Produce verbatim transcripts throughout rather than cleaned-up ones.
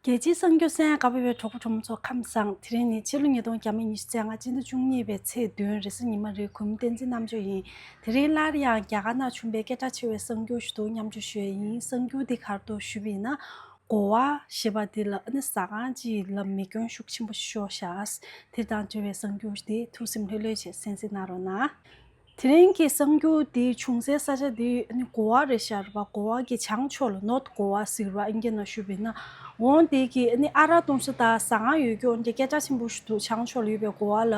རྒྱལ་སྤྱིའི་གསར་འགྱུར་གསན་གནང་བ་བའི་གྲོགས་པོ་གྲོགས་མོ་ཚོ་ཁམས་བཟང་། དེ་རིང་ནི་ཕྱི་ལོ་ཉིས་སྟོང་ཉི་ཤུ་རྩ་ལྔ་སྤྱི་ཟླ་བཅུ་གཉིས་པའི་ཚེས་བདུན་རེས་གཟའ་ཉི་མ་རེད། གུས་མོ་བསྟན་འཛིན་རྣམ་དཔྱོད་ཡིན། དེ་རིང་སླར་ཡང་རྒྱ་གར་ནང་བྱུང་བའི་སྐད་གྲགས་ཆེ་བའི་གསར་འགྱུར་ཞིག་ཏུ་མཉམ་སྤྱོད་ཞུ་ཡས་ཡིན། གསར་འགྱུར་འདི་ག་རེ་འདུག་ཞུས་པ་ཡིན་ན། གོ་བ་ཞེས་པ་འདི་ལ་ཨ་ནི་ཟ་ཁང་ཅིག་ལ་མེ་སྐྱོན་ཤུགས་ཆེན་པོ་ཤོར་ཤག་དེ་དང་འབྲེལ་བའི་གསར་འགྱུར་འདི་ཐུགས་སེམས་ལྷོད་ལྷོད་བྱས་གསན་གཟིགས་གནང་རོགས་གནང་། དེ་རིང་གི་གསར་འགྱུར་འདི་བྱུང་སའི་ས་ཆ་འདི་ཨ་ནི་གོ་བ་རེད་ཤག་རེད་པ། གོ་བ་གི་བྱང་ཕྱོགས་ལ་North Goa ཟེར་བ་ཨིན་སྐད་ནང་ཞུས་པ་ཡིན་ན། འོང་དེ་གི་ཨ་ནི་ཨ་རག་བཏུང་ས་དང་ཟ་ཁང་ཡོད་རྒྱུ་འདི་སྐད་གྲགས་ཆེན་པོ་ཞིག་འདུག་བྱང་ཕྱོགས་ལ་ཡོད་པའི་གོ་བ་ལ།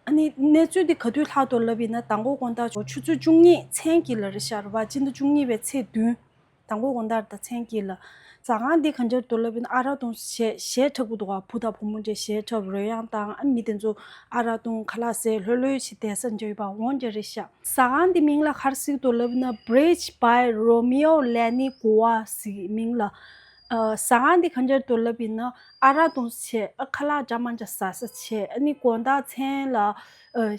ཨ་ནི་གནས་ཚུལ་འདི་ག་དུས་ལྷག་འདུག་ལབ་ཡིན་ན། མདང་དགོང་དགོང་དག་ཆུ་ཚོད་བཅུ་གཉིས་མཚན་དཀྱིལ་ལ་རེད་ཤག་རེད་པ། སྤྱི་ཟླ་བཅུ་གཉིས་པའི་ཚེས་བདུན། དང་པོ་དགོང་དག་དང་མཚན་དཀྱིལ་ལ། ཟ་ཁང་འདི་གང་འདྲ་འདུག་ལབ་ན། ཨ་རག་འཐུང་ས་བྱས། གཞས་འཁྲབ་ཀྱི་འདུག་ག་བུ་དང་བུ་མོ་འདྲ་གཞས་འཁྲབ། རོལ་དབྱངས་བཏང་། ཨ་མི་དེ་ཚོ་ཨ་རག་འཐུང་། ཁ་ལག་ཟས། ལྷོད་ལྷོད་བྱས་བསྡད་ས་འདྲ་ཡོད་པ་འོ་འདྲ་རེད་ཤག་ཟ་ཁང་འདི་མིང་ལ་ག་རེ་ཟེར་གྱི་འདུག་ལབ་ན། Bridge by Romeo Leni Goa ཟེར་མིང་ལ། ཨ་ཟ་ཁང་འདི་གང་འདྲ་འདུག་ལབ་ཡིན་ན། ཨ་རག་འཐུང་ས་བྱས། ཨ་ཁ་ལག་འདྲ་མི་འདྲ་ཟ་ས་བྱས། ཨ་ནི་དགོང་དག་མཚན་ལ་ཨ་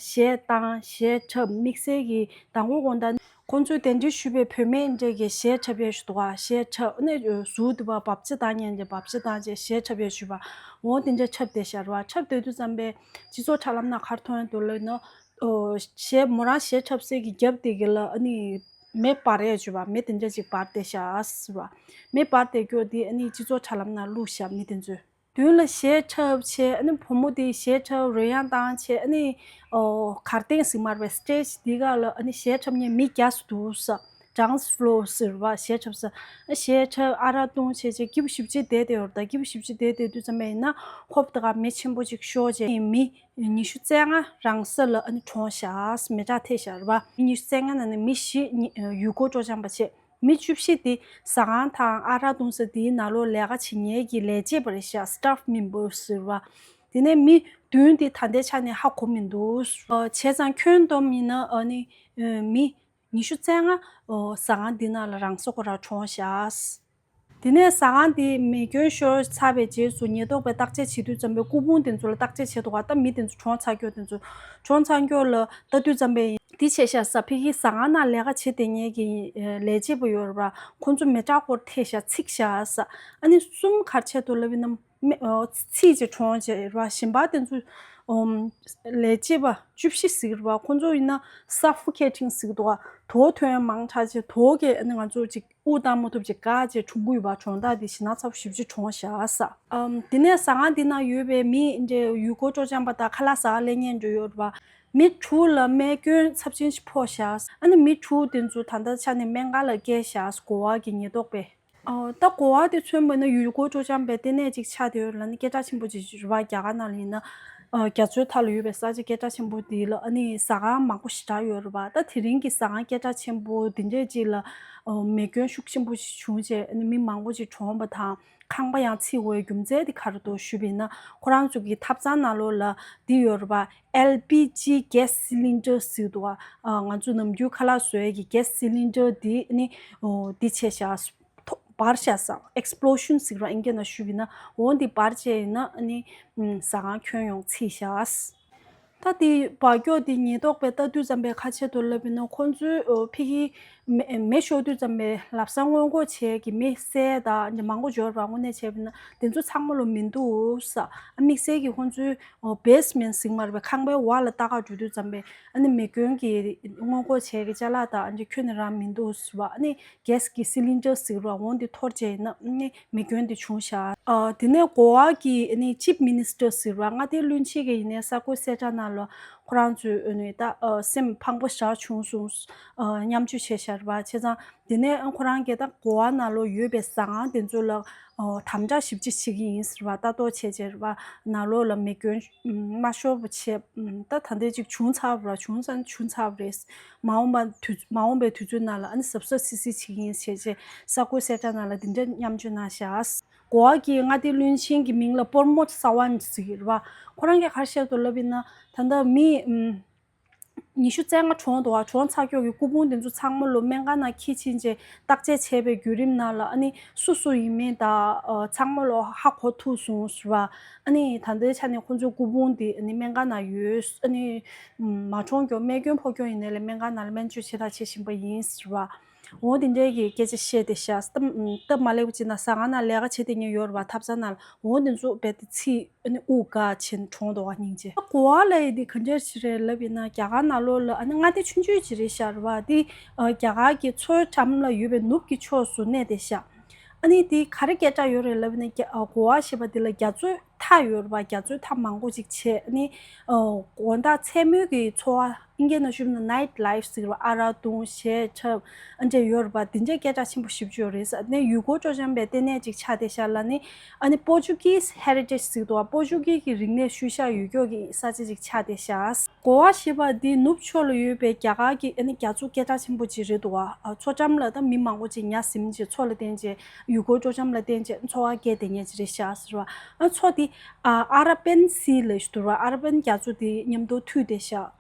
གཞས་བཏང་། གཞས་འཁྲབ། དམིགས་བསལ་གྱི་མདང་དགོང་དགོང་དག་ཁོང་ཚོས་གདན་འདྲེན་ཞུས་པའི་བུད་མེད་འདྲ་གི་གཞས་འཁྲབ་ཡས་ཞིག་འདུག་ག་གཞས་འཁྲབ། ཨ་ནི་ཟུར་དུ་བ་བབ་ཆ་བཏང་མཁན་གྱི་བབ་ཆ་བཏང་བྱས་གཞས་འཁྲབ་ཡས་ཞུས་པ་འོ་དེ་འདྲ་འཁྲབ་བསྡད་ཤག་རེད་པ། འཁྲབ་བསྡད་དུས་ཙམ་པས་སྤྱི་ཚོགས་དྲ་ལམ་ནང་ག་རེ་མཐོང་ཡས་འདུག་ལབ་ན། ཨོ་གཞས་མོ་རང་གཞས་འཁྲབ་སའི་གི་རྒྱབ་དེ་གི་ལ་ཨ་ནི་མེ་འབར་ཡས་ཞུས་པ། མེ་དེ་འདྲ་ཅིག་འབར་བསྡད་ཤག་ཟེར་བ། མེ་འབར་བསྡད་རྒྱུ་དེ་ཨ་ནི་སྤྱི་ཚོགས་དྲ་ལམ་ནང་བླུགས་ཤག་མི་དེ་ཚོས། མདུན་ལ་གཞས་འཁྲབ་བྱས། ཨ་ནི་བུ་མོ་དེ་གཞས་འཁྲབ། རོལ་དབྱངས་བཏང་བྱས། ཨ་ནི་ཨོ་གར་སྟེགས་ཟེར་མ་རེད་པས། སི་ཊེ་ཇི་འདི་ག་ལ་ཨ་ནི་གཞས་འཁྲབ་མཁན་མི་བརྒྱ་ཙམ་འདུག་ས། Dance floor ཟེར་བ། གཞས་འཁྲབ་ས། ཨ་གཞས་འཁྲབ། ཨ་རག་འཐུང་བྱས་བྱས་སྐྱིད་པོ་ཞེ་པོ་ཅིག་བསྡད་བསྡད་ཡོད་རེད། ད་སྐྱིད་པོ་ཞེ་པོ་ཅིག་བསྡད་བསྡད་དུས་ཙམ་པ་ཡིན་ན། ཧོབ་ཏེ་ག་མེ་ཆེན་པོ་ཅིག་ཤོར་བྱས། མི་ཉི་ཤུ་རྩ་ལྔ་རང་ས་ལ་ཨ་ནི་གྲོངས་ཤག་མེ་སྲེག་ཐེབས་ཤག་རེད་པ། མི་ཉི་ཤུ་རྩ་ལྔ་ནང་ནས་མི་བཞི་ཡུལ་སྐོར་སྤྲོ་འཆམ་པ་བྱས། མི་བཅུ་བཞི་དེ་ཟ་ཁང་དང་ཨ་རག་འཐུང་ས་དེའི་ནང་ལོགས་ལས་ཀ་བྱེད་མཁན་གྱི་ལས་བྱེད་པ་རེད་ཤག Staff member ཟེར་བ། དེ་ནས་མི་བདུན་དེ་ད་ལྟའི་ཆ་ནས་ཧ་གོ་མི་འདུག་ཨ་བྱས་ཙང་ཁྱོན་བསྡོམས་ཡིན་ན་ཨ་ནི་ཨ་མི་ཉི་ཤུ་རྩ་ལྔ་ཨོ་ཟ་ཁང་འདི་ནང་ལ་རང་སོ་ཁོ་རང་གྲོངས་ཤག་དེ་ནས་ཟ་ཁང་དེ་མེ་སྐྱོན་ཤོར་ཚར་བའི་རྗེས་སུ་ཉེན་རྟོག་པས་བརྟག་དཔྱད་བྱེད་དུས་ཙམ་པའི་སྐུ་ཕུང་དེ་ཚོ་ལ་བརྟག་དཔྱད་བྱེད་འདུག་ག་ད་མི་དེ་ཚོ་གྲོངས་ཚར་རྒྱུ་དེ་ཚོ། གྲོངས་ཚར་རྒྱུ་ལ་ལྟ་དུས་ཙམ་པའི་འདི་བྱས་ཤག་ས། ཕ་གི་ཟ་ཁང་ནང་ལས་ཀ་བྱེད་བསྡད་མཁན་གྱི་ལས་བྱེད་པ་ཡོད་རེད་པ། ཁོང་ཚོ་མེ་སྲེག་སྐོར་ཐེབས་ཤག་འཚིག་ཤག་ས། ཨ་ནི་གསུམ་ག་རེ་བྱས་འདུག་ལབ་ཡིན་ན། མེ་ཨོ་འཚིག་བྱས་གྲོངས་བྱས་རེད་པ། གཞན་པ་དེ་ཚོ་ཨོམ་ལས་བྱེད་པ་བཅུ་བཞི་ཟེར་གྱི་རེད་པ། ཁོང་ཚོ་ཡིན་ན་suffocating ཟེར་གྱི་འདུག་ག་དོ་ཐོན་མང་དྲགས་བྱས། དོ་གིས་ཨ་ནི་ང་ཚོ་ཅིག་དབུགས་བཏང་མ་ཐུབ་ཅིག་འགག་བྱས་གྲོངས་ཀྱི་ཡོད་པ། གྲོངས་རྟགས་དེ་ཞེད་སྣང་ཚ་པོ་ཞེ་པོ་ཅིག་གྲོངས་ཤག་ས། ཨམ་དེ་ནས་ཟ་ཁང་དེ་ནང་ཡོད་པའི་མི་འདྲ་ཡུལ་སྐོར་སྤྲོ་འཆམ་པ་དང་ཁ་ལག་ཟ་ག་སླེབས་མཁན་འདྲ་ཡོད་རེད་པ། མི་དྲུག་ལ་རྨས་སྐྱོན་ཚབས་ཆེན་ཞིག་ཕོག་ཤག་ཨ་ནི་མི་དྲུག་དེ་ཚོ་ད་ལྟ་ཆ་ནས་སྨན་ཁང་ལ་བསྐྱལ་ཤག་གོ་བ་གི་ཉེན་རྟོག་པས། ཨོ་ད་གོ་བ་དེ་མཚོན་པ་ན་ཡུལ་སྐོར་སྤྲོ་འཆམ་པའི་ལྟེ་གནས་ཅིག་ཆགས་བསྡད་ཡོད་རེད་ལབ་ནས། སྐད་གྲགས་ཆེན་པོ་ཅིག་རེད་པ། རྒྱ་གར་ནང་ལ་ཡིན་ན། ཨ་རྒྱ་མཚོའི་མཐའ་ལ་ཡོད་པའི་ས་ཆ་སྐད་གྲགས་ཆེན་པོ་འདི་ལ་ཨ་ནི་ཟ་ཁང་མང་པོ་ཞེ་དྲག་ཡོད་རེད་པ། ད་དེ་རིང་གི་ཟ་ཁང་སྐད་གྲགས་ཆེན་པོ་འདི་འདྲས་ཅིག་ལ་ཨོ་མེ་སྐྱོན་ཤུགས་ཆེན་པོ་ཞིག་བྱུང་བྱས་ཨ་ནི་མི་མང་པོ་ཅིག་གྲོངས་པ་དང་། ཁང་པ་ཡང་འཚིག་དགོས་རྒྱུ་མཚན་དེ་ག་རེ་འདུག་ཞུས་པ་ཡིན་ན། ཁོ་རང་ཚོ་གི་ཐབ་ཚང་ནང་ལོགས་ལ་འདི་ཡོད་རེད་པ། ཨེལ་པི་ཇི་gas cylinder ཟེར་གྱི་འདུག་ག་ཨ་ང་ཚོ་ནམ་རྒྱུན་ཁ་ལག་བཟོ་ཡས་ཀྱི་gas cylinder འདི་ནི་ཨོ་འདི་བྱས་ཤག་འབར་ཤག་ས། Explosion ཟེར་བ་ཨིན་སྐད་ནང་ཞུས་པ་ཡིན་ན། འོ་འདི་འབར་བྱས་ཡིན་ན་ཨ་ནི་ཨམ་ཟ་ཁང་ཁྱོན་ཡོངས་འཚིག་ཤག་ད་དེ་འབར་ཀྱོག་དེ་ཉེན་རྟོག་པས་ལྟ་དུས་ཙམ་པའི་ཁ་ཆེ་དུ་ལབ་ཡིན་ན། ཁོང་ཚོའི་ཨོ་ཕ་གི་མེ་མེ་ཤོར་དུས་ཙམ་པའི་ལམ་སང་སྔོན་འགོག་བྱེད་ཀྱི་མེ་སེལ་དང་མང་པོ་འབྱོར་བ་དངོས་གནས་བྱས་པ་ཡིན་ན་དེ་ཚོ་ཚང་མ་ལོ་མི་འདུག་ས། ཨ་དམིགས་བསལ་གྱི་ཁོང་ཚོའི་ཨོ་basement ཟེར་མ་རེད་པས། ཁང་པའི་འོག་ལ་ལྟ་ག་འགྲོ་དུས་ཙམ་པའི་ཨ་ནི་མེ་སྐྱོན་གྱི་སྔོན་འགོག་བྱེད་ཀྱི་ཅ་ལག་དང་ཨ་ནི་ཁྱོན་ནས་རང་མི་འདུག་ཟེར་བ། ཨ་ནི་gas གི་cylinder ཟེར་བ་འོ་འདི་འཐོར་བྱས་ཡིན་ན་ཨ་ནི་མེ་སྐྱོན་འདི་བྱུང་ཤག་ཨ་དེ་ནས་གོ་བ་གི་ཨ་ནི་chief minister ཟེར་བ་མངའ་སྡེ་བློན་ཆེན་གྱི་ཡིན་ནའི་གསར་འགོད་གསལ་བསྒྲགས་ནང་ལ་ཁོ་རང་ཚོས་ཨ་ནི་ད་ཨ་སེམས་ཕངས་པོ་ཞེ་དྲག་བྱུང་སོང་། ཨ་མཉམ་སྤྱོད་བྱས་ཤག་རེད་པ། བྱས་ཙང་དེ་ནས་ཁོ་རང་གིས་ད་གོ་བ་ནང་ལོགས་ཡོད་པའི་ཟ་ཁང་དེ་ཚོ་ལ་ཨོ་དམ་དྲག་ཞིབ་དཔྱད་བྱེད་ཀྱི་ཡིན་ཟེར་བ། ལྟ་རྟོག་བྱས་བྱས་རེད་པ། ནང་ལོགས་ལ་མེ་སྐྱོན་མ་ཤོར་བ་བྱས། ད་ད་ལྟ་ཅིག་བྱུང་ཚར་བ་ར། བྱུང་ཙང་བྱུང་ཚར་བ་རེད། མ་འོངས་པ་དུས་མ་འོངས་པའི་དུས་ཚོད་ནང་ལ་ཨ་ནི་གཟབ་གཟབ་སིག་སིག་བྱེད་ཀྱི་ཡིན་ཞེས་བྱས་གསར་འགོད་གསལ་བསྒྲགས་ནང་ལ་འདི་འདྲ་མཉམ་སྤྱོད་གནང་ཤག་གོ་བ་གི་མངའ་སྡེ་བློན་ཆེན་གྱི་མིང་ལ་པོར་མོད་ས་ཝན་ཟེར་གྱི་རེད་པ། ཁོ་རང་གིས་ག་རེ་བཤད་འདུག་ལབ་ཡིན་ན། ད་ལྟ་མི་ཨམ། ཉི་ཤུ་རྩ་ལྔ་གྲོངས་འདུག་ག་གྲོངས་ཚར་ཀྱོག་གི་སྐུ་ཕུང་དེ་ཚོ་ཚང་མ་ལོ་སྨན་ཁང་ནང་འཁྱེར་ཕྱིན་བྱས་བརྟག་དཔྱད་བྱས་པའི་བརྒྱུད་རིམ་ནང་ལ་ཨ་ནི་སུ་སུ་ཡིན་མིན་དང་ཨ་ཚང་མ་ལོ་ཧ་གོ་ཐུབ་སོང་ཟེར་བ། ཨ་ནི་ད་ལྟའི་ཆ་ནས་ཁོང་ཚོའི་སྐུ་ཕུང་དེ་ཨ་ནི་སྨན་ཁང་ནང་ཡོད། ཨ་ནི་མ་གྲོངས་ཀྱོག་རྨས་སྐྱོན་ཕོག་ཀྱོག་ཡིན་ནའི་ལས་སྨན་ཁང་ནང་ལ་སྨན་བཅོས་ཆེ་ཐག་བྱེད་བཞིན་པ་ཡིན་ཟེར་བ། འོ་དེ་འདྲའི་གི་སྐད་ཆ་བཤད་དེ་ཤག་སྟབས་སྟབས་མ་ལེགས་པ་ཅིག་ན་ཟ་ཁང་ནང་ལས་ཀ་བྱེད་དེ་ཉན་ཡོད་རེད་བ། ཐབ་ཚང་ནང་ལ། འོ་དེ་ཚོ་རྦད་དེ་ཚིག་ཨ་ནི་དབུགས་འགག་ཕྱིན་གྲོངས་འདུག་བ། སྙིང་རྗེ། གོ་བ་ལབ་ཡས་དེ་ག་འདྲ་ཞིག་རེད་ལབ་ཡིན་ན། རྒྱ་གར་ནང་ལོགས་ལ་ཨ་ནི་མངའ་སྡེ་ཆུང་ཆུང་ཅིག་རེད་ཤག་རེད་བ། དེ་རྒྱ་གར་གྱི་མཚོའི་འགྲམ་ལ་ཡོད་པའི་ནུབ་ཀྱི་ཕྱོགས་སུ་གནས་བསྡད་ཤག་ཨ་ནི་དེ་ག་རེ་སྐད་གྲགས་ཡོད་རེད་ལབ་ན། རྒྱ་ཨ་གོ་བ་ཞེས་པ་དེ་ལ་རྒྱ་མཚོའི་མཐའ་ཡོད་རེད་པ། རྒྱ་མཚོའི་མཐའ་མང་པོ་ཅིག་བྱས། ཨ་ནི་ཨ་དགོང་དག་མཚན་མོའི་གི་འཚོ་བ། ཨིན་སྐད་ནང་ཞུས་ན་night life ཟེར་བ། ཨ་རག་བཏུང་གཞས་འཁྲབ་ཨ་འདྲ་ཡོད་རེད་པ། དེ་འདྲའི་སྐད་གྲགས་ཆེན་པོ་ཞེ་པོ་ཅིག་ཡོད་རེད། ཨ་ནི་ཡུལ་སྐོར་སྤྲོ་འཆམ་པའི་ལྟེ་གནས་ཅིག་ཆགས་བསྡད་ཤག་ལབ་ནི། ཨ་ནི་Portuguese heritage ཟེར་འདུག་བ། པོར་ཅུ་གི་གི་རིག་གནས་ཤུལ་བཞག་ཡོད་ཀྱོག་གི་ས་ཆ་ཅིག་ཆགས་བསྡད་ཤག་གོ་བ་ཞེས་པ་འདི་ནུབ་ཕྱོགས་ལ་ཡོད་པའི་རྒྱ་གར་གྱི་ཨ་ནི་རྒྱ་མཚོ་སྐད་གྲགས་ཆེན་པོ་ཅིག་རེད་འདུག་བ། ཨ་མཚོ་འགྲམ་ལ་ད་མི་མང་པོ་ཅིག་ཉ་ཟིམ་བྱས། མཚོ་ལ་བརྟེན་བྱས། ཡུལ་སྐོར་སྤྲོ་འཆམ་ལ་བརྟེན་བྱས་འཚོ་བ་སྐྱེལ་བསྡད་མཁན་ཅིག་རེད་ཤག་ཟེར་བ། ཨ་མཚོ་འདི་ཨ་Arabian Sea ལབ་ཞིག་འདུག་བ། Arabian རྒྱ་མཚོ་འདི་མཉམ་དུ་མཐུད་བསྡད་ཤག་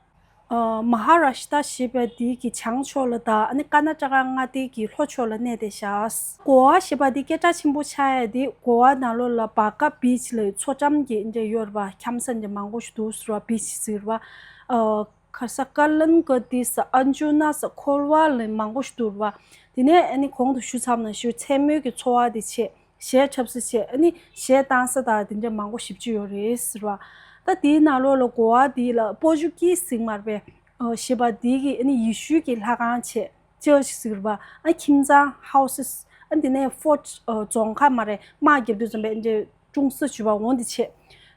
ཨ་Maharashtra ཞེས་པ་འདི་གི་བྱང་ཕྱོགས་ལ་དང་། ཨ་ནི་ཀར་ནཱ་ཊ་ཀ་མངའ་སྡེ་གི་ལྷོ་ཕྱོགས་ལ་གནས་བསྡད་ཤག་གོ་བ་ཞེས་པ་འདི་སྐད་གྲགས་ཆེན་པོ་ཆགས་ཡ་འདི་གོ་བ་ནང་ལོགས་ལ་Baga Beach ལབ་མཚོ་འགྲམ་གྱི་འདྲ་ཡོད་རེད་པ། འཁྱམ་ས་འདྲ་མང་པོ་ཞིག་འདུག་ཟེར་བ། Beach ཟེར་བ། ཨ་ག་ས་Kalangotti ས། Anjuna ས། Kolwa ལབ་མང་པོ་ཞིག་འདུག་རེད་པ། དེ་ནས་ཨ་ནི་གོང་དུ་ཞུས་ཚར་བ་ནང་བཞིན་མཚན་མོའི་གི་འཚོ་བ་དེ་བྱས། གཞས་འཁྲབ་ས་བྱས། ཨ་ནི་གཞས་བཏང་ས་དང་དེ་འདྲ་མང་པོ་ཞེ་པོ་ཅིག་ཡོད་རེད་ཟེར་བ། ད་དེའི་ནང་ལོགས་ལ་གོ་བ་དེ་ལ་པོར་ཅུ་གི་ཟིག་མར་པའི་ཨ་ཞེས་པ་དེ་གི་ཨ་ནི་ཡེ་ཤུའི་གི་ལྷ་ཁང་བྱས། Church ཟེར་བ། ཨ་ཁྱིམ་ཚང་houses། ཨ་དེ་ནས་fort ཨ་རྫོང་ཁག་མ་རེད། དམག་རྒྱབ་དུས་ཙམ་པའི་འདྲ་ཀྲུང་སི་བྱུས་པ་འོང་དེ་བྱས།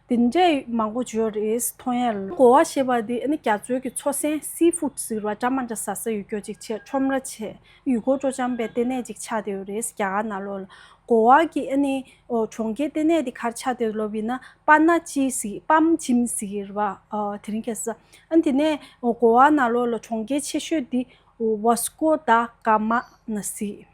དེ་འདྲའི་མང་པོ་བྱུས་ཡོད་རེད། མཐོང་ཡ་ལ། གོ་བ་ཞེས་པ་དེ་ཨ་ནི་རྒྱ་མཚོའི་གི་མཚོ་སྲན་seafood ཟེར་བ། འདྲ་མ་འདྲ་ཟ་ས་ཡོད་ཀྱོག་ཅིག་བྱས། ཁྲོམ་ར་བྱས། ཡུལ་སྐོར་སྤྲོ་འཆམ་པའི་ལྟེ་གནས་ཅིག་ཆགས་བསྡད་ཡོད་རེད་རྒྱ་གར་ནང་ལོགས་ལ། གོ་བ་གི་ཨ་ནི་ཨོ་གྲོང་ཁྱེར་ལྟེ་གནས་དེ་ག་རེ་ཆགས་བསྡད་ལབ་ཡིན་ན། པ་ན་ཅི་ཟེར། པམ་ཅིམ་ཟེར་གི་རེད་པ། ཨ་དེ་རིང་ཁ་སང་། ཨ་དེ་ནས་ཨོ་གོ་བ་ནང་ལོགས་ལ་གྲོང་ཁྱེར་ཆེ་ཤོས་དེ་Vasco da Gama ན་ཟེར།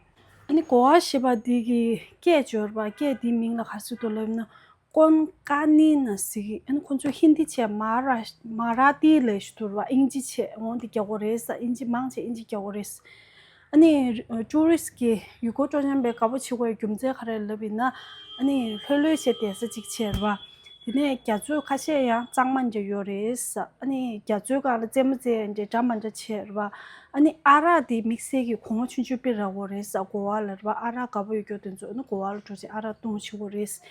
ཨ་ནི་གོ་བ་ཞེས་པ་འདི་གི་སྐད་ཅིག་ཡོད་རེད་པ། སྐད་འདིའི་མིང་ལ་ག་རེ་ཟེར་འདུག་ལབ་ན་Konkani ན་ཟེར་གི། ཨ་ནི་ཁོ་ཚོ་ཧིན་དི་བྱས། མ་ར་མ་ར་ཏི་ལབ་ཞིག་འདུག་རེད་པ། ཨིན་ཇི་བྱས། འོ་འདི་རྒྱག་གི་རེད་ས། ཨིན་ཇི་མང་ཆེ་ཨིན་ཇི་རྒྱག་གི་རེད་ས། ཨ་ནི་ཊུ་རི་སི་གི་ཡུལ་སྐོར་སྤྲོ་འཆམ་པས་དགའ་པོ་བྱེད་དགོས་པའི་རྒྱུ་མཚན་ག་རེ་ལབ་ཡིན་ན། ཨ་ནི་ལྷོད་ལྷོད་བྱས་བསྡད་ས་ཅིག་བྱས་རེད་པ། དེ་ནས་རྒྱ་མཚོ་ཁ་ཤས་ཡང་གཙང་མ་འདྲ་ཡོད་རེད་ས། ཨ་ནི་རྒྱ་མཚོའི་སྒང་ལ་རྩེད་མོ་རྩེ་འདྲ་འདྲ་མ་འདྲ་བྱས་རེད་པ། ཨ་ནི་ཨ་རག་དེ་དམིགས་བསལ་གྱི་གོང་ཆུང་ཆུང་དཔེ་རག་གི་རེད་ས། གོ་བ་ལ་རེད་པ། ཨ་རག་དགའ་པོ་ཡོད་ཀྱོག་དེ་ཚོ་ཨ་ནི་གོ་བ་ལ་འགྲོ་བྱས་ཨ་རག་བཏུང་བྱེད་དགོས་རེད་ས།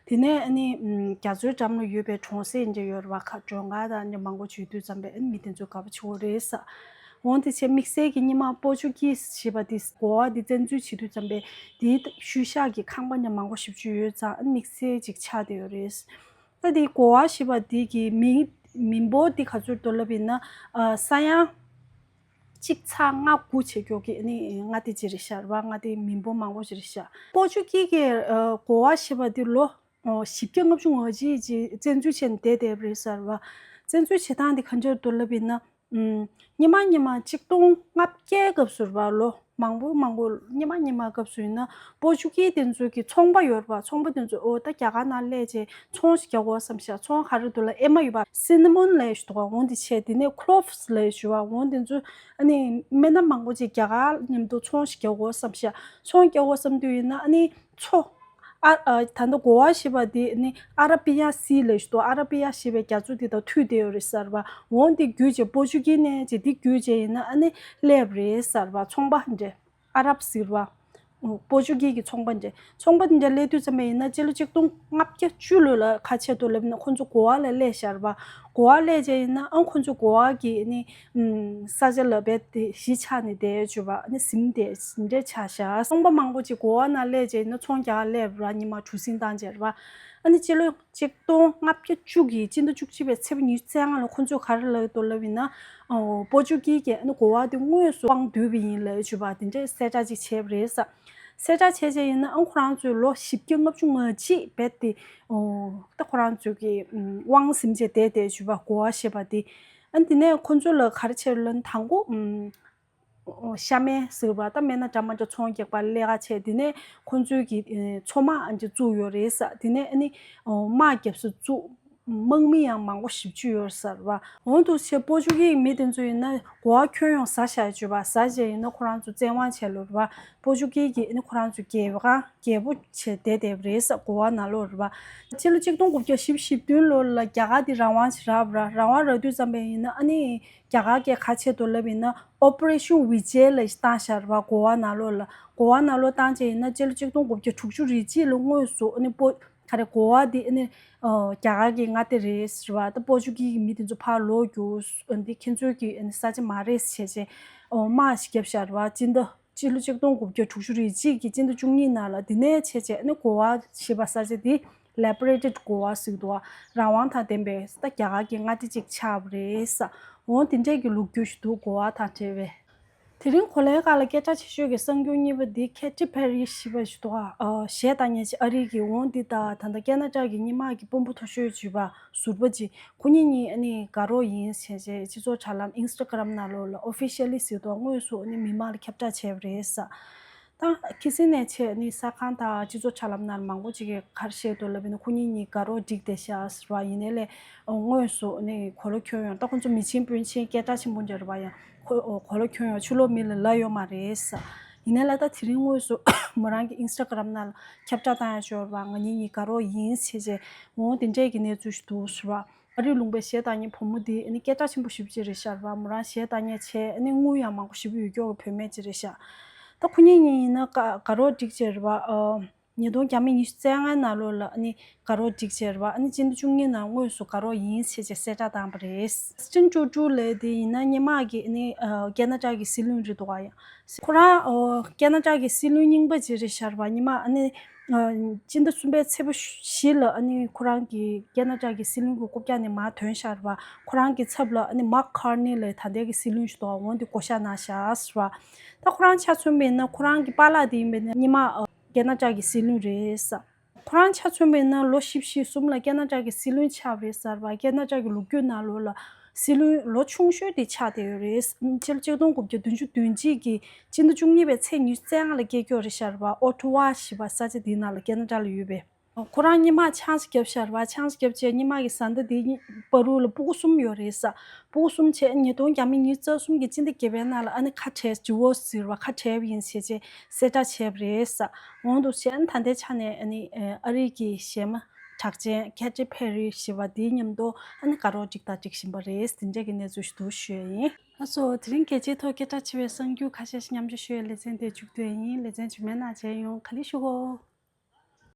དེ་ནས་ཨ་ནི་རྒྱ་མཚོའི་འགྲམ་ལ་ཡོད་པའི་གྲོང་གསེབ་འདྲ་ཡོད་རེད་པ། ཁ་མགྲོན་ཁང་དང་འདྲ་མང་པོ་བྱེད་དུས་ཙམ་པས་ཨ་ནི་མི་དེ་ཚོ་དགའ་པོ་བྱེད་དགོས་རེད་ས། འོང་དེ་བྱས་དམིགས་བསལ་གྱི་སྔོན་མ་པོར་ཅུ་གིས་ཞེས་པ་དེ་གོ་བ་དེ་བཙན་འཛུལ་བྱེད་དུས་ཙམ་པས་དེའི་ཤུལ་བཞག་གི་ཁང་པ་འདྲ་མང་པོ་ཞེ་པོ་ཅིག་ཡོད་ཙང་ཨ་ནི་དམིགས་བསལ་ཅིག་ཆགས་བསྡད་ཡོད་རེད། ད་དེ་གོ་བ་ཞེས་པ་དེ་གི་མིང་མིང་པོ་དེ་ག་ཚོད་འདུག་ལབ་ཡིན་ན། ཨ་ས་ཡ་གཅིག་ཚེག་ལྔ་དགུ་བྱེད་ཀྱོག་གི་ཨ་ནི་མངའ་སྡེ་ཅིག་རེད་ཤག་རེད་པ། མངའ་སྡེ་མིང་པོ་མང་པོ་ཅིག་རེད་ཤག་པོར་ཅུ་གི་གི་ཨ་གོ་བ་ཞེས་པ་དེ་ལོ་ཨོ་བཞི་བརྒྱ་ལྔ་བཅུ་ང་གཅིག་ཅིག་བཙན་འཛུལ་བྱས་ནས་བསྡད་བསྡད་པ་རེད་ཟེར་བ། བཙན་འཛུལ་བྱེད་སྟངས་དེ་ག་འདྲ་འདུག་ལབ་ཡིན་ན། ཨུམ། སྔོན་མ་སྔོན་མ་གཅིག་སྟོང་ལྔ་བརྒྱའི་སྐབས་སུ་རེད་པ། ལོ་མང་པོ་མང་པོ་སྔོན་མ་སྔོན་མ་སྐབས་སུ་ཡིན་ན་པོར་ཅུ་གི་དེ་ཚོ་གི་ཚོང་པ་ཡོད་རེད་པ། ཚོང་པ་དེ་ཚོ་ཨོ་ད་རྒྱ་གར་ནང་སླེབས་བྱས་ཚོང་ཞིག་རྒྱག་དགོས་བསམ་ཤག་ཚོང་ག་རེ་འདུག་ལབ། ཨེ་མ་ཡོད་པ། སི་ནི་མོན་ལབ་ཞིག་འདུག་ག་འོང་དེ་བྱས། དེ་ནས་ཁོ་ལོབ་སི་ལབ་ཞིག་ཡོད་པ། འོང་དེ་ཚོ་ཨ་ནི་སྨན་སྣ་མང་པོ་ཅིག་རྒྱ་གར་མཉམ་དུ་ཚོང་ཞིག་རྒྱག་དགོས་བསམ་ཤག་ཚོང་རྒྱག་དགོས་བསམ་དུས་ཡིན་ན་ཨ་ནི། མཚོ། ཨ་ཨ་ད་ལྟ་གོ་བ་ཞེས་པ་དེ་ནི་ཨ་ར་པི་ཡ་སི་ལབ་ཞིག་འདུག་ཨ་ར་པི་ཡ་ཞེས་པའི་རྒྱ་མཚོ་དེ་དང་མཐུད་བསྡད་ཡོད་རེད་ཟེར་བ། འོང་དེ་བརྒྱུད་བྱས་པོར་ཅུ་གི་ནས་ཅིག་དེ་བརྒྱུད་བྱས་ཡིན་ན་ཨ་ནི་སླེབས་རེད་ཟེར་བ། ཚོང་པ་འདྲ། ཨ་རབ་ཟེར་བ། པོར་ཅུ་གི་གི་ཚོང་པ་འདྲ། ཚོང་པ་དེ་འདྲ་སླེབས་དུས་ཙམ་པ་ཡིན་ན་སྤྱི་ལོ་ཆིག་སྟོང་ལྔ་བརྒྱ་བཅུ་ལོ་ལ་ཁ་ཆེ་ཏོ་ལབ་ན་ཁོང་ཚོ་གོ་བ་ལ་སླེབས་ཤར་བ། གོ་བ་སླེབས་བྱས་ཡིན་ན་ཨང་ཁོང་ཚོ་གོ་བ་གི་ནི། ས་ཆ་ལ་རྦད་དེ་གཞིས་ཆགས་ནས་བསྡད་བྱས་པ་ནི་ཟིན་བསྡད་ཟིན་བསྡད་ཆགས་ཤག་ཚོང་པ་མང་པོ་ཅིག་གོ་བ་ནང་སླེབས་བྱས་ཡིན་ན་ཚོང་རྒྱག་སླེབས་ར་ཉི་མ་གྲུ་གཟིངས་བཏང་བྱས་ར། ཨ་ནི་སྤྱི་ལོ་ཆིག་སྟོང་ལྔ་བརྒྱ་བཅུ་གི་སྤྱི་ཟླ་བཅུ་གཅིག་པའི་ཚེས་པ་ཉི་ཤུ་རྩ་ལྔ་ལ་ཁོང་ཚོས་ག་རེ་ལབ་འདུག་ལབ་ཡིན་ན། པོར་ཅུ་གི་གིས་ཨ་ནི་གོ་བ་དེ་དངོས་སུ་དབང་བསྡུས་པ་ཡིན་ལབ་བྱས་པ་དེ་འདྲའི་གསལ་བསྒྲགས་ཅིག་བྱས་པ་རེད་ས། གསལ་བསྒྲགས་བྱས་བྱས་ཡིན་ན་ཨང་ཁོ་རང་ཚོས་ལོ་བཞི་བརྒྱ་ལྔ་བཅུ་ང་གཅིག་རྦད་དེ། ད་ཁོ་རང་ཚོས་ཀྱི་དབང་ཟིན་བྱས་བསྡད་བསྡད་བྱས་པ་གོ་བ་ཞེས་པ་དེ། ཨ་ནི་དེ་ནས་ཁོ་ཚོ་ལ་ག་རེ་བྱས་ལབ་ན་དང་པོ། ཤ་སྨན་ཟེར་བ་དང་སྨན་སྣ་འདྲ་མ་འདྲ་ཚོང་རྒྱག་པ་ལས་ཀ་བྱས། དེ་ནས་ཁོང་ཚོའི་གི་མཚོ་དམག་ཨ་འདྲ་བཙུགས་ཡོད་རེད་ས། དེ་ནས་ཨ་ནི་དམག་རྒྱབ་ས་བཙུགས། དམག་མི་ཡང་མང་པོ་ཞེ་པོ་ཅིག་ཡོད་ས་རེད་བ། འོ་འདུག་སེ་བྱས་པོ་ཅུ་གི་མི་དེ་ཚོ་ཡིན་ན་གོ་བ་ཁྱོན་ཡོངས་ཟ་བཞག་བྱས་པ། ཟ་བྱས་ཡིན་ན་ཁོ་རང་ཚོ་བཙན་དབང་བྱས་ལོ་རེད་བ། པོ་ཅུ་གི་གི་ཨ་ནི་ཁོ་རང་ཚོ་རྒྱལ་ཁང་རྒྱལ་པོ་བྱས་བསྡད་བསྡད་པ་རེད་ས། གོ་བ་ནང་ལོགས་རེད་བ། ཕྱི་ལོ་ཆིག་སྟོང་དགུ་བརྒྱ་བཞི་བཅུ་ཞེ་བདུན་ལོ་ལ་རྒྱ་གར་དེ་རང་དབང་ཞིག་རག་པ་ར། རང་དབང་རག་དུས་ཙམ་པ་ཡིན་ན་ཨ་ནི་རྒྱ་གར་གྱིས་ག་བྱེད་འདུག་ལབ་ཡིན་ན་Operation Vijay་ལབ་ཞིག་བཏང་བཞག་རེད་བ། གོ་བ་ནང་ལོགས་ལ། གོ་བ་ནང་ལོགས་བཏང་བྱས་ཡིན་ན་ཕྱི་ལོ་ཆིག་སྟོང་དགུ་བརྒྱ་དྲུག་ཅུ་རེ་གཅིག་ལ་དངོས་སུ་ཨ་ནི་པོ་ག་རེ་གོ་བ་འདི་ཨ་ནི་ཨ་རྒྱ་གར་གྱི་མངའ་སྡེ་རེད་ཟེར་བ་དང་པོ་ཅུ་གི་གི་མི་དེ་ཚོ་ཕར་ལོག་རྒྱུགས། འདི་ཁྱེད་ཚོའི་གི་ཨ་ནི་ས་ཆ་མ་རེད་ཟེར་བྱས་ཨོ་དམག་ཞིག་བརྒྱབ་བཞག་རེད་བ། སྤྱི་ཟླ་སྤྱི་ལོ་ཆིག་སྟོང་དགུ་བརྒྱ་དྲུག་ཅུ་རེ་གཅིག་གི་སྤྱི་ཟླ་བཅུ་གཉིས་ནང་ལ། འདི་ནས་བྱས་བྱས་ཨ་ནི་གོ་བ་ཞེས་པ་ས་ཆ་འདི་Liberated Goa་ཟེར་གྱི་འདུག་བ། རང་དབང་དང་ལྡན་པའི་ད་རྒྱ་གར་གྱི་མངའ་སྡེ་ཅིག་ཆགས་པ་རེད་ས། འོ་འདི་འདྲས་ཀྱི་ལོ་རྒྱུས་ཤིག་འདུག་གོ་བ་དང་འབྲེལ་བའི། དེ་རིང་གོ་ལའི་སྒང་ལ་སྐད་གྲགས་ཆེ་ཤོས་ཀྱི་གསར་འགྱུར་གཉིས་པ་འདི་Katy Perry་ཞེས་པ་ཞིག་འདུག་ཨ། གཞས་བཏང་མཁན་ཅིག་ཨ་རི་གི། འོ་འདི་དང་ད་ལྟ་ཁེ་ན་ཌ་གི་སྔོན་མ་གི་དཔོན་པོ་མཐོ་ཤོས་ཅིག་ཡོད་པ་ཟུར་པ་ཅིག་ཁོ་གཉིས་གཉིས་ཨ་ནི་དགའ་རོགས་ཡིན་ཟེར་བྱས་སྤྱི་ཚོགས་དྲ་ལམ་Instagram་ནང་ལོགས་ལ་Officially་ཟེར་དུས་དངོས་སུ་ཨ་ནི་མི་མང་ལ་ཁྱབ་བསྒྲགས་བྱས་པ་རེད་ས། ད་ཁ་སང་ནས་བྱས་ཨ་ནི་གསར་ཁང་དང་སྤྱི་ཚོགས་དྲ་ལམ་ནང་ལ་མང་པོ་ཅིག་གིས་ག་རེ་བཤད་འདུག་ལབ་ན་ཁོ་གཉིས་གཉིས་དགའ་རོགས་བསྒྲིགས་བསྡད་ཤག་ཟེར་བ། ཡིན་ནའི་ལས་དངོས་སུ་ཨ་ནི་གོ་ལ་ཁྱོན་ཡོངས། ད་ཁོ་ཚོ་མི་ཆེན་དཔོན་ཆེན་སྐད་གྲགས་ཆེན་པོ་འདྲ་རེད་བ། ཡང་ཁོ་གོ་ལ་ཁྱོན་ཡོངས་ཕྱི་ལོགས་མི་ལ་ལབ་ཡོད་མ་རེད་ས། ཡིན་ནའི་ལས་ད་དེ་རིང་དངོས་སུ་མོ་རང་གི་Instagram་ནང་ལ་ཁྱབ་བསྒྲགས་བཏང་ཡག་ཅིག་ཡོད་རེད་བ། ང་གཉིས་གཉིས་དགའ་རོགས་ཡིན་ཟེར་བྱས། འོ་དེ་འདྲས་ཀྱི་གནས་ཚུལ་ཞིག་འདུག་ཟེར་བ། ཨ་རིའི་ལུང་པའི་གཞས་བཏང་མཁན་བུ་མོ་འདི་ཨ་ནི་སྐད་གྲགས་ཆེན་པོ་ཞེ་པོ་ཅིག་རེད་ཤག་རེད་བ། མོ་རང་གཞས་བཏང་མཁན་བྱས་ཨ་ནི་དངུལ་ཡང་མང་པོ་ཞེ་པོ་ཡོད་ཀྱོག་གི་བུད་མེད་ཅིག་རེད་ཤག་ད་ཁོ་གཉིས་གཉིས་ཡིན་ན་དགའ་དགའ་རོགས་བསྒྲིགས་བྱས་རེད་བ། ཨ། ཉིས་སྟོང་ཉི་ཤུ་རྩ་ལྔའི་ནང་ལོགས་ལ་ཨ་ནི་དགའ་རོགས་བསྒྲིགས་བྱས་རེད་བ། ཨ་ནི་སྤྱི་ཟླ་བཅུ་གཉིས་ནང་དངོས་སུ་དགའ་རོགས་ཡིན་ཟེར་བྱས་གསལ་བསྒྲགས་བཏང་བ་རེད། Justin Trudeau་ལབ་དེ་ཡིན་ན་སྔོན་མ་གི་ཨ་ནི་ཨ་ཁེ་ན་ཌ་གི་སྲིད་བློན་རེད་འདུག་ག། ཡང་ཁོ་རང་ཨ་ཁེ་ན་ཌ་གི་སྲིད་བློན་རྙིང་པ་ཅིག་རེད་ཤག་རེད་བ། སྔོན་མ་ཨ་ནི་ཨ་སྤྱི་ཟླ་གསུམ་པའི་ཚེས་པ་བཞི་ལ་ཨ་ནི་ཁོ་རང་གི་ཁེ་ན་ཌ་གི་སྲིད་བློན་གྱི་རྐུབ་བཀྱག་ནས་མར་ཐོན་ཤག་རེད་བ། ཁོ་རང་གི་ཚབ་ལ་ཨ་ནི་Mark Carney་ལབ་ད་ལྟའི་གི་སྲིད་བློན་ཞིག་འདུག་ག། འོ་འདི་བསྐོ་བཞག་གནང་ཤག་ཟེར་བ། ད་ཁོ་རང་ཆ་མཚོན་པ་ཡིན་ན་ཁོ་རང་གི་པཱ་ལགས་དེ་ཡིན་པ་ཡིན་ན་སྔོན་མ་ཨ་ཁེ་ན་ཌ་གི་སྲིད་བློན་རེད་ས། ཁོ་རང་ཆ་མཚོན་པ་ཡིན་ན་ལོ་བཞི་བཅུ་ཞེ་གསུམ་ལ་ཁེ་ན་ཌ་གི་སྲིད་བློན་ཆགས་པ་རེད་ཟེར་བ། ཁེ་ན་ཌ་གི་ལོ་རྒྱུས་ནང་ལོགས་ལ་སྲིད་བློན་ལོ་ཆུང་ཤོས་དེ་ཆགས་བསྡད་ཡོད་རེད། ཕྱི་ལོ་ཆིག་སྟོང་དགུ་བརྒྱ་བདུན་ཅུ་དོན་གཅིག་གི་སྤྱི་ཟླ་བཅུ་གཉིས་པའི་ཚེས་ཉི་ཤུ་རྩ་ལྔ་ལ་སྐྱེས་ཀྱོག་རེད་ཤག་རེད་བ། ཨོ་ཊ་ཝ་ཞེས་པ་ས་ཆ་དེའི་ནང་ལ་ཁེ་ན་ཌ་ལ་ཡོད་པའི། ཁོ་རང་སྔོན་མ་ཆང་ས་བརྒྱབ་ཤག་རེད་བ། ཆང་ས་བརྒྱབ་བྱས་སྔོན་མ་གི་བཟའ་ཟླ་དེ་གཉིས་བར་དུ་ལ་སྤུ་གུ་གསུམ་ཡོད་རེད་ས། སྤུ་གུ་གསུམ་བྱས་ཉིས་སྟོང་ཉི་ཤུ་རྩ་གསུམ་གི་སྤྱི་ཟླ་བརྒྱད་པའི་ནང་ལ་ཨ་ནི་ཁ་བྲལ། Divorce་ཟེར་བ། ཁ་བྲལ་བ་ཡིན་ཟེར་བྱས་གསལ་བསྒྲགས་བྱས་པ་རེད་ས། འོ་འདུག་བྱས་ཨ་ནི་ད་ལྟའི་ཆ་ནས་ཨ་ནི་ཨ་རི་གི་གཞས་མ་གྲགས་ཅན་Katy Perry་ཞེས་པ་དེའི་མཉམ་དུ་ཨ་ནི་དགའ་རོགས་བསྒྲིགས་དང་སྒྲིག་བཞིན་པ་རེད། དེ་འདྲས་ཀྱི་གནས་ཚུལ་ཞིག་འདུག་ཞུ་ཡ་ཡིན། ལགས་སོ། དེ་རིང་རྒྱལ་སྤྱིའི་ཐོག་སྐད་གྲགས་ཆེ་བའི་གསར་འགྱུར་ཁ་ཤས་ཤིག་མཉམ་སྤྱོད་ཞུ་ཡའི་ལེ་ཚན་དེ་མཇུག་བསྡུ་ཡ་ཡིན། ལེ་ཚན་རྗེས་མའི་ནང་མཇལ་ཡོང་། ག་ལེ་ཞུ་གོ།